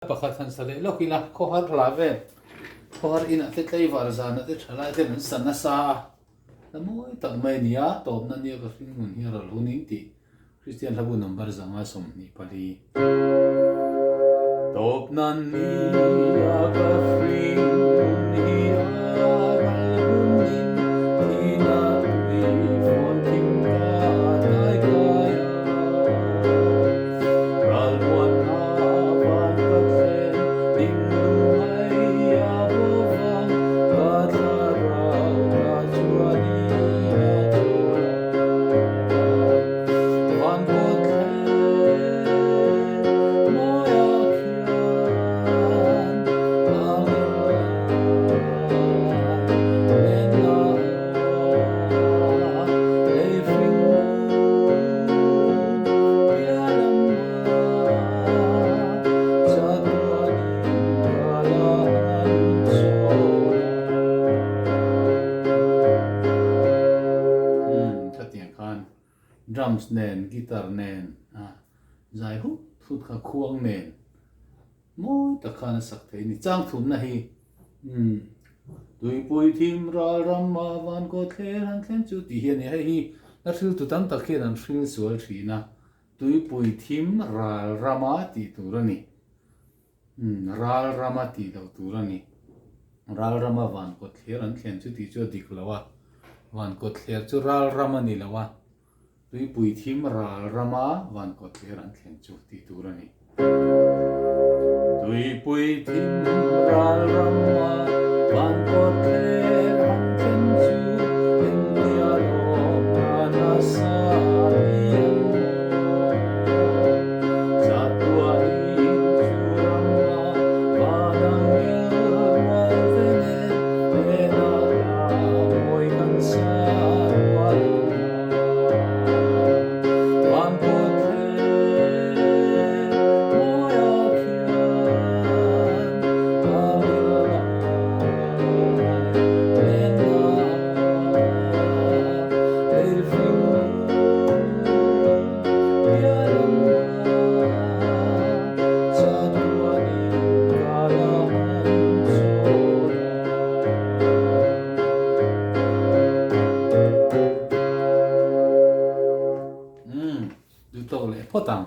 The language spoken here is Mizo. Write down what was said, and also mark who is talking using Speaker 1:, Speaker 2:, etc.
Speaker 1: Pakhat han sa leh lawk ila, khawhar hla vel, khawhar inah te tlaivar zanah te thalai ten an sa nasa a, hla mawi tak mai a ni a, tawpna nia ka hring hun hi a ral hun in tih Kristian hlabu number 124. Tawpna nia ka hring hun hi a ral hun in thina tui fawn thim ka hnai kai a. Drums nen guitar nen zai hut hut kha khuang nen mawi tak khan a sak thei a ni. Chang thumna hi Tuipui thim ral ram a van kaw thler han thlen chu tih hi a ni. Hei hi hla hriltu tam tak hian an hril sual thin a. Tuipui thim ral rama tih tur a ni. Umm, ral rama tih loh tur a ni. Ral rama van kawt thler an thlen chu tih chu a dik lo a. Van kawt thler chu ral ram a ni lo a. Tuipui thim ral rama van kawt thler an thlen chu tih tur a ni. Tuipui thim ral rama van kawt thler an thlen chu engtia lawm na nasa ni ang maw? Chatuanin chu rama van angel rual ve nen hnenah la mawi kan sa rual ang a. Van kawt thler mawiah khian a mil lai lenna leifing pial ang a chatuanin ka la han chawl a. Umm, duh tawk leh phawt ang.